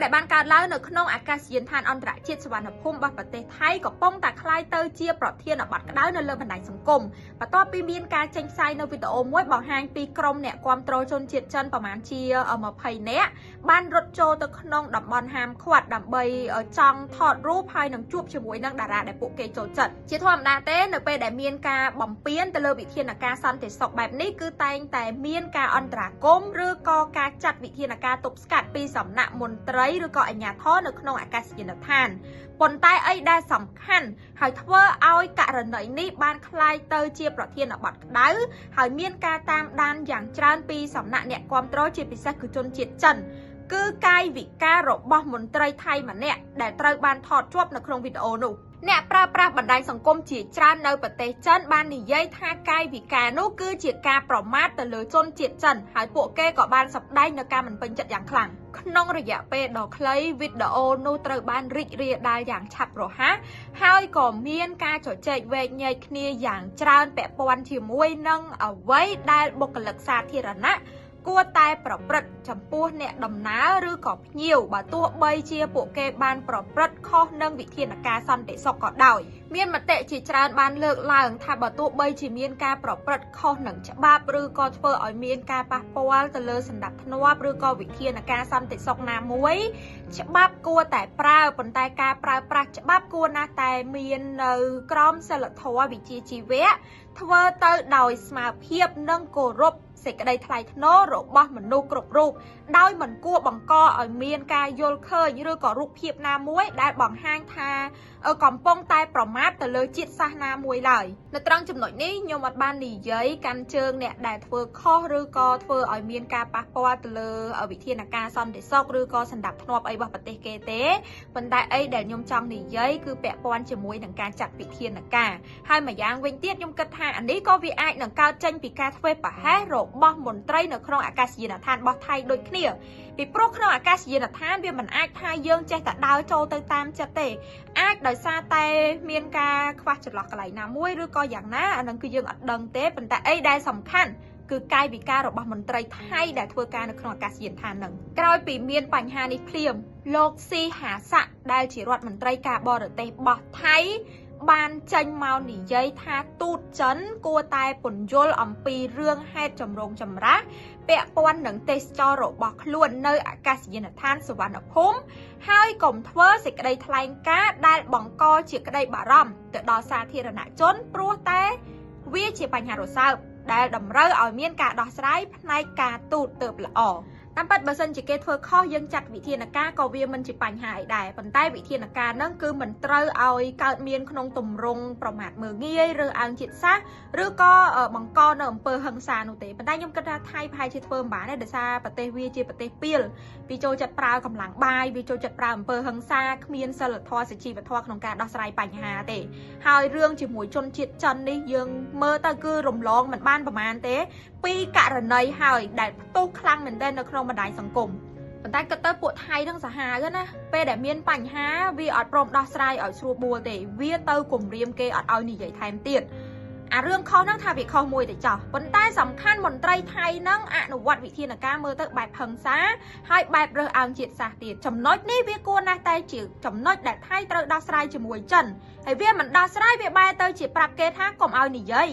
ដែលបានកើតឡើងនៅក្នុងអាកាសយានដ្ឋានអន្តរជាតិសុវណ្ណភូមិរបស់ប្រទេសថៃកំពុងតែក្លាយទៅជាប្រធានបទក្តៅនៅលើបណ្ដាញសង្គមបន្ទាប់ពីមានការចេញផ្សាយនៅវីដេអូមួយបង្ហាញពីក្រុមអ្នកគាំទ្រជនជាតិចិនប្រមាណជា20នាក់បានរត់ចូលទៅក្នុងតំបន់ហាមឃាត់ដើម្បីចង់ថតរូបហើយនឹងជួបជាមួយនឹងតារាដែលពួកគេចូលចិត្តជាធម្មតាទេនៅពេលដែលមានការបំពានទៅលើវិធានការសន្តិសុខបែបនេះគឺតែងតែមានការអន្តរាគមន៍ឬក៏ការចាត់វិធានការទប់ស្កាត់ពីសំណាក់មន្ត្រីឬក៏អាជ្ញាធរនៅក្នុងអាកាសយានដ្ឋានប៉ុន្តែអីដែលសំខាន់ហើយធ្វើឲ្យករណីនេះបានក្លាយទៅជាប្រធានបទក្តៅហើយមានការតាមដានយ៉ាងច្រើនពីសំណាក់អ្នកគាំទ្រជាពិសេសគឺជនជាតិចិនគឺកាយវិការរបស់មន្ត្រីថៃម្នាក់ដែលត្រូវបានថតជាប់នៅក្នុងវីដេអូនោះអ្នកប្រើប្រាស់បណ្ដាញសង្គមជាច្រើននៅប្រទេសចិនបាននិយាយថាកាយវិការនោះគឺជាការប្រមាថទៅលើជនជាតិចិនហើយពួកគេក៏បានសម្ដែងនូវការមិនពេញចិត្តយ៉ាងខ្លាំងក្នុងរយៈពេលដ៏ខ្លីវីដេអូនោះត្រូវបានរីករាលដាលយ៉ាងឆាប់រហ័សហើយក៏មានការជជែកវែកញែកគ្នាយ៉ាងច្រើនពាក់ព័ន្ធជាមួយនឹងអ្វីដែលបុគ្គលិកសាធារណៈគួរតែប្រព្រឹត្តចំពោះអ្នកដំណើរឬក៏ភ្ញៀវបើទោះបីជាពួកគេបានប្រព្រឹត្តខុសនឹងវិធានការសន្តិសុខក៏ដោយមានមតិជាច្រើនបានលើកឡើងថាបើទោះបីជាមានការប្រព្រឹត្តខុសនឹងច្បាប់ឬក៏ធ្វើឲ្យមានការប៉ះពាល់ទៅលើសណ្ដាប់ធ្នាប់ឬក៏វិធានការសន្តិសុខណាមួយច្បាប់គួរតែប្រើប៉ុន្តែការប្រើប្រាស់ច្បាប់គួរណាស់តែមាននៅក្រមសីលធម៌វិជ្ជាជីវៈធ្វើទៅដោយស្មារភាពនិងគោរពសេចក្តីថ្លៃថ្នូររបស់មនុស្សគ្រប់រូបដោយមិនគួរបង្កឲ្យមានការយល់ឃើញឬក៏រូបភាពណាមួយដែលបង្ហាញថាកំពុងតែប្រមាថទៅលើជាតិសាសន៍ណាមួយឡើយនៅត្រង់ចំណុចនេះខ្ញុំអត់បាននិយាយកាន់ជើងអ្នកដែលធ្វើខុសឬក៏ធ្វើឲ្យមានការប៉ះពាល់ទៅលើវិធានការសន្តិសុខឬក៏សណ្ដាប់ធ្នាប់អីរបស់ប្រទេសគេទេប៉ុន្តែអីដែលខ្ញុំចង់និយាយគឺពាក់ព័ន្ធជាមួយនឹងការចាត់វិធានការហើយម្យ៉ាងវិញទៀតខ្ញុំគិតថាអានេះក៏វាអាចនឹងកើតចេញពីការធ្វើប្រហែសរបស់មន្ត្រីនៅក្នុងអាកាសយានដ្ឋានរបស់ថៃដូចគ្នាពីព្រោះក្នុងអាកាសយានដ្ឋានវាមិនអាចថាយើងចេះតែដើរចូលទៅតាមចិត្តទេអាចដោយសារតែមានការខ្វះចន្លោះកន្លែងណាមួយឬក៏យ៉ាងណាអានឹងគឺយើងអត់ដឹងទេប៉ុន្តែអីដែលសំខាន់គឺកាយវិការរបស់មន្ត្រីថៃដែលធ្វើការនៅក្នុងអាកាសយានដ្ឋាននឹងក្រោយពីមានបញ្ហានេះភ្លាមលោកស៊ីហាស័កដែលជារដ្ឋមន្ត្រីការបរទេសរបស់ថៃបានចេញមកនិយាយថាទូតចិនគួរតែពន្យល់អំពីរឿងហេតុចម្រូងចម្រាសពាក់ព័ន្ធនឹងទេសចររបស់ខ្លួននៅអាកាសយានដ្ឋានសុវណ្ណភូមិហើយកុំធ្វើសេចក្តីថ្លែងការណ៍ដែលបង្កជាក្តីបារម្ភទៅដល់សាធារណជនព្រោះតែវាជាបញ្ហារសើបដែលតម្រូវឲ្យមានការដោះស្រាយផ្នែកការទូតទៅល្អតាមពិតបើសិនជាគេធ្វើខុសយើងចាត់វិធានការក៏វាមិនជាបញ្ហាអីដែរប៉ុន្តែវិធានការហ្នឹងគឺមិនត្រូវឲ្យកើតមានក្នុងទម្រង់ប្រមាថមើលងាយឬអើងជាតិសាសន៍ឬក៏បង្កនៅអំពើហិង្សានោះទេប៉ុន្តែខ្ញុំគិតថាថៃប្រហែលជាធ្វើមិនបានទេដោយសារប្រទេសវាជាប្រទេសពីលវាចូលចិត្តប្រើកម្លាំងបាយវាចូលចិត្តប្រើអំពើហិង្សាគ្មានសិលធម៌សុជីវធម៌ក្នុងការដោះស្រាយបញ្ហាទេហើយរឿងជាមួយជនជាតិចិននេះយើងមើលទៅគឺរំលងមិនបានប្រមាណទេពីរករណីហើយដែលផ្ទុះខ្លាំងមែនទែននៅក្នុងបណ្ដាញសង្គមប៉ុន្តែគិតទៅពួកថៃនឹងសាហាវណាពេលដែលមានបញ្ហាវាអត់ព្រមដោះស្រាយឲ្យស្រួលបួលទេវាទៅគំរាមគេអត់ឲ្យនិយាយថែមទៀតអារឿងខុសហ្នឹងថាវាខុសមួយទៅចោះប៉ុន្តែសំខាន់មន្ត្រីថៃហ្នឹងអនុវត្តវិធានការមើលទៅបែបហិង្សាហើយបែបរើសអើងជាតិសាសន៍ទៀតចំណុចនេះវាគួរណាស់តែជាចំណុចដែលថៃត្រូវដោះស្រាយជាមួយចិនហើយវាមិនដោះស្រាយវាបែរទៅជាប្រាប់គេថាកុំឲ្យនិយាយ